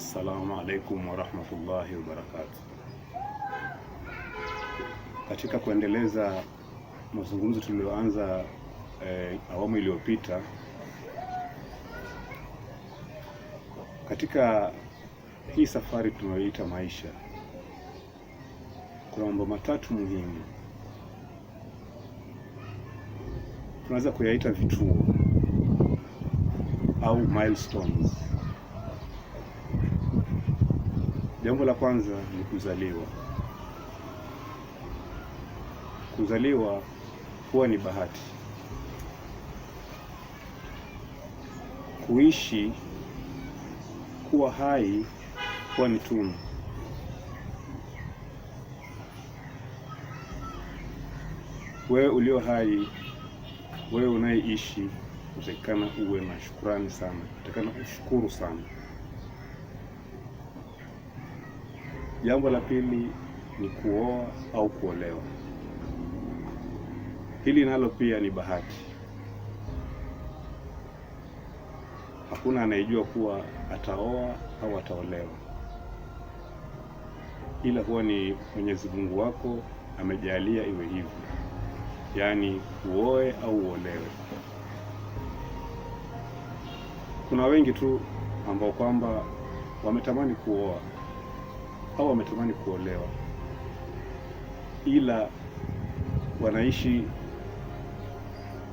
Assalamu alaikum warahmatullahi wabarakatuh. Katika kuendeleza mazungumzo tuliyoanza awamu iliyopita, katika hii safari tunayoita maisha, kuna mambo matatu muhimu tunaweza kuyaita vituo au milestones. Jambo la kwanza ni kuzaliwa. Kuzaliwa huwa ni bahati. Kuishi, kuwa hai huwa ni tunu. Wewe ulio hai, wewe unayeishi, utakikana uwe na shukurani sana, utakikana ushukuru sana. Jambo la pili ni kuoa au kuolewa. Hili nalo pia ni bahati. Hakuna anayejua kuwa ataoa au ataolewa, ila huwa ni Mwenyezi Mungu wako amejalia iwe hivyo, yaani uoe au uolewe. Kuna wengi tu ambao kwamba wametamani kuoa au wametamani kuolewa, ila wanaishi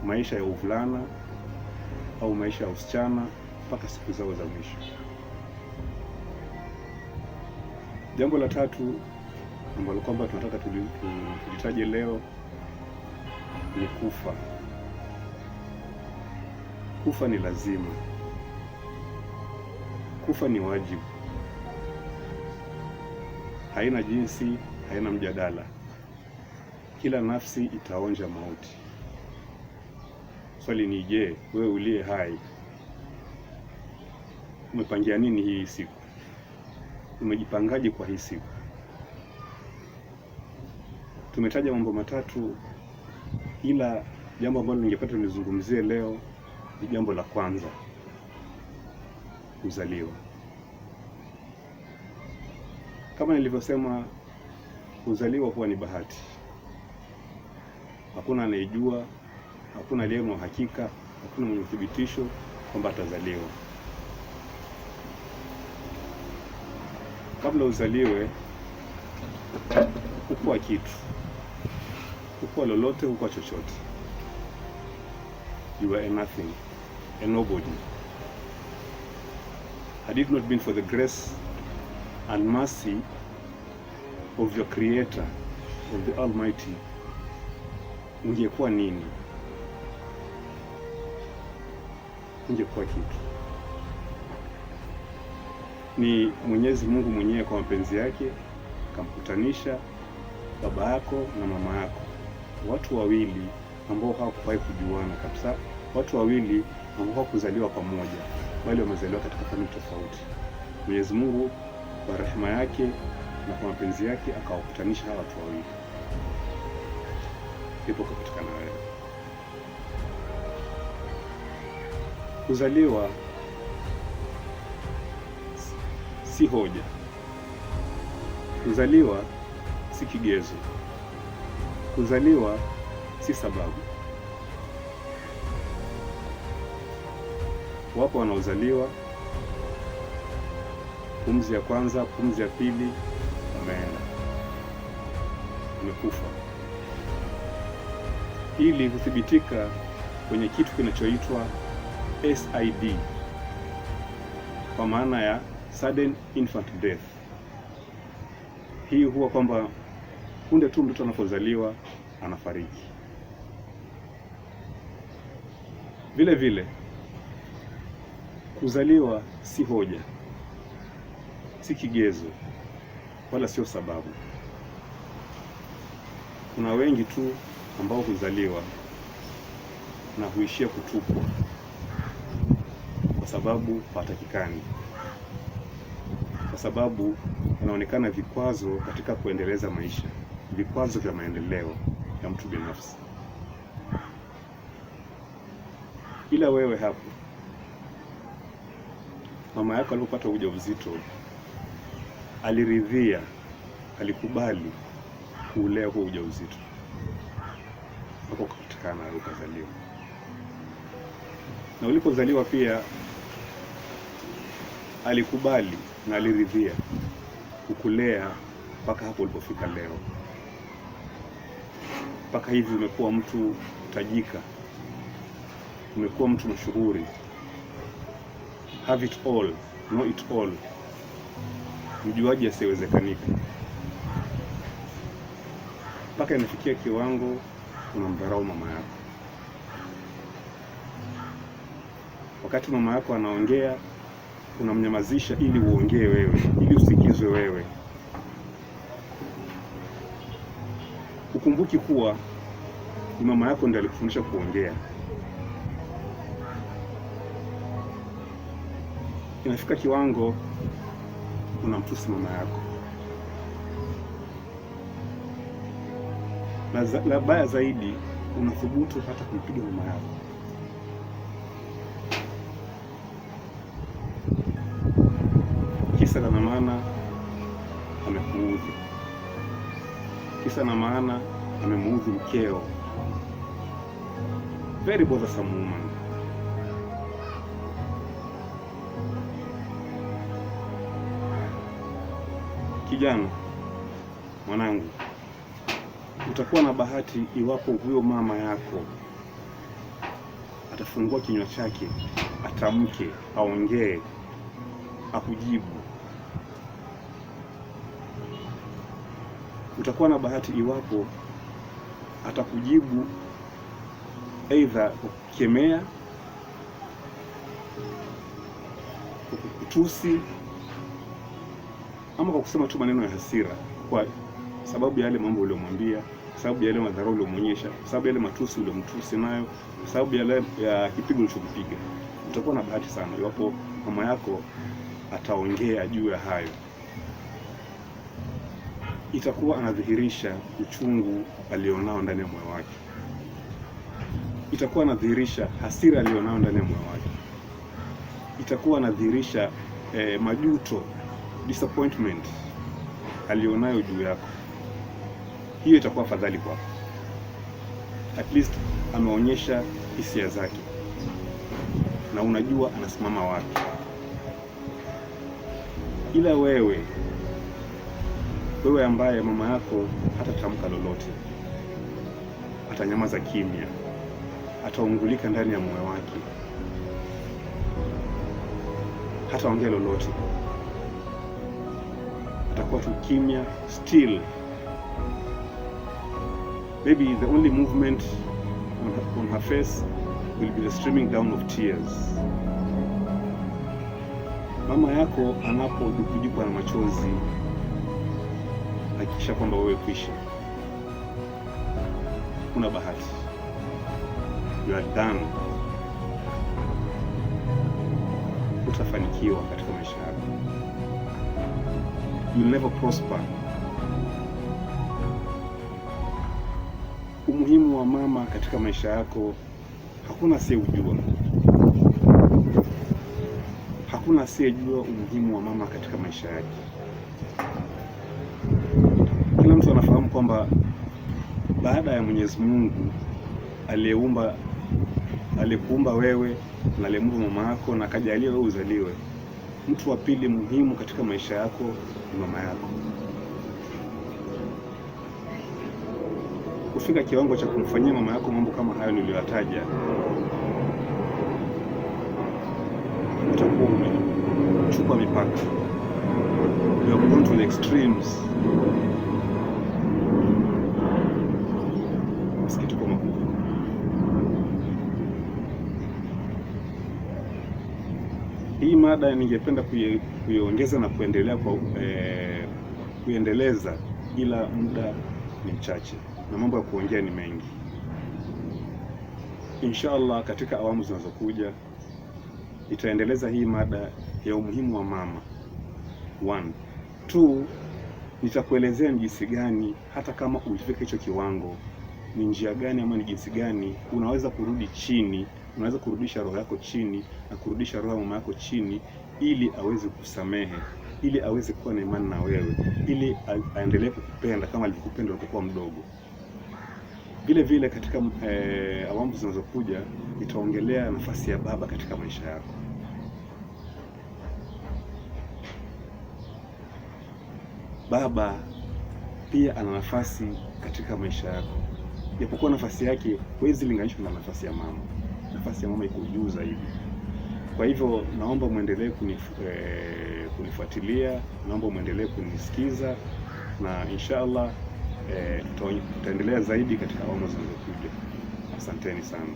maisha ya uvulana au maisha ya usichana mpaka siku zao za mwisho. Jambo la tatu ambalo kwamba tunataka tulitaje leo ni kufa. Kufa ni lazima, kufa ni wajibu, haina jinsi, haina mjadala. Kila nafsi itaonja mauti. Swali ni je, wewe uliye hai umepangia nini hii siku? Umejipangaje kwa hii siku? Tumetaja mambo matatu, ila jambo ambalo ningependa nizungumzie leo ni jambo la kwanza, kuzaliwa. Kama nilivyosema, kuzaliwa huwa ni bahati. Hakuna anayejua, hakuna aliye na uhakika, hakuna mwenye uthibitisho kwamba atazaliwa. Kabla uzaliwe, hukuwa kitu, hukuwa lolote, hukuwa chochote. You were a nothing, a nobody. Had it not been for the grace and mercy of your Creator, of the Almighty, ungekuwa nini? Ungekuwa kitu. Ni Mwenyezi Mungu mwenyewe kwa mapenzi yake akamkutanisha baba yako na mama yako, watu wawili ambao hawakuwahi kujuana kabisa, watu wawili ambao hawakuzaliwa pamoja, bali wamezaliwa katika familia tofauti. Mwenyezi Mungu kwa rehema yake na kwa mapenzi yake akawakutanisha hawa watu wawili, ndipo ukapatikana wewe. Kuzaliwa si hoja, kuzaliwa si kigezo, kuzaliwa si sababu. Wapo wanaozaliwa pumzi ya kwanza, pumzi ya pili, wameenda, wamekufa. Hili huthibitika kwenye kitu kinachoitwa SID, kwa maana ya sudden infant death. Hii huwa kwamba punde tu mtoto anapozaliwa anafariki. Vile vile kuzaliwa si hoja, si kigezo, wala sio sababu. Kuna wengi tu ambao huzaliwa na huishia kutupwa kwa sababu hawatakikani, kwa sababu wanaonekana vikwazo katika kuendeleza maisha, vikwazo vya maendeleo ya mtu binafsi. Ila wewe hapo, Mama yako alipopata ujauzito aliridhia, alikubali kuulea huo ujauzito mpaka ukapatikana, ukazaliwa. Na ulipozaliwa pia alikubali na aliridhia kukulea mpaka hapo ulipofika leo, mpaka hivi umekuwa mtu tajika, umekuwa mtu mashuhuri, have it all, know it all, mjuaji asiyewezekanika, mpaka inafikia kiwango unamdharau mama yako. Wakati mama yako anaongea unamnyamazisha ili uongee wewe, ili usikizwe wewe. Ukumbuki kuwa ni mama yako ndiye alikufundisha kuongea. Inafika kiwango unamtusi mama yako, na la baya zaidi unathubutu hata kumpiga mama yako. Kisa na maana amekuudhi, kisa na maana amemuudhi mkeo. Very bothersome woman. Kijana mwanangu, utakuwa na bahati iwapo huyo mama yako atafungua kinywa chake, atamke, aongee, akujibu. Utakuwa na bahati iwapo atakujibu aidha kwa kukemea, kwa kukutusi, ama kwa kusema tu maneno ya hasira, kwa sababu ya yale mambo uliyomwambia, kwa sababu ya yale madharau uliyomwonyesha, kwa sababu ya yale matusi uliyomtusi nayo, kwa sababu ya yale ya kipigo ulichokipiga. Utakuwa na bahati sana iwapo mama yako ataongea juu ya hayo. Itakuwa anadhihirisha uchungu alionao ndani ya moyo wake, itakuwa anadhihirisha hasira alionao ndani ya moyo wake, itakuwa anadhihirisha majuto, disappointment alionayo juu yako. Hiyo itakuwa afadhali kwako, at least ameonyesha hisia zake na unajua anasimama wapi. Ila wewe ambaye mama yako hatatamka lolote, atanyamaza kimya, ataungulika ndani ya moyo wake, hataongea lolote, atakuwa tu kimya still. Maybe the only movement on her face will be the streaming down of tears. Mama yako anapodukujukwa na machozi, hakikisha kwamba wewe kwisha, una bahati, you are done, utafanikiwa katika maisha yako, you will never prosper. Umuhimu wa mama katika maisha yako hakuna asiyejua, hakuna asiyejua umuhimu wa mama katika maisha yake. Kila mtu anafahamu kwamba baada ya Mwenyezi Mungu aliyekuumba wewe na aliyemuumba mama yako na akajalia wewe uzaliwe, mtu wa pili muhimu katika maisha yako ni mama yako. Kufika kiwango cha kumfanyia mama yako mambo kama hayo niliyoyataja, utakuwa umechupa mipaka. You have gone to the extremes. Masikitiko makubwa. Hii mada ningependa kuiongeza na kuendelea kwa kuendeleza, ila muda ni mchache na mambo ya kuongea ni mengi. Inshallah, katika awamu zinazokuja nitaendeleza hii mada ya umuhimu wa mama. 1, 2, nitakuelezea ni jinsi gani hata kama ulifika hicho kiwango, ni njia gani ama ni jinsi gani unaweza kurudi chini, unaweza kurudisha roho yako chini na kurudisha roho ya mama yako chini, ili aweze kusamehe, ili aweze kuwa na imani na wewe, ili aendelee kukupenda kama alivyokupenda ulipokuwa mdogo. Vile vile katika awamu zinazokuja nitaongelea nafasi ya baba katika maisha yako. Baba pia ana nafasi katika maisha yako, japokuwa nafasi yake huwezi linganishwa na nafasi ya mama. Nafasi ya mama iko juu zaidi. Kwa hivyo naomba mwendelee kunifuatilia, naomba mwendelee kunisikiza na inshallah tutaendelea zaidi katika awamu zinazokuja. Asanteni sana.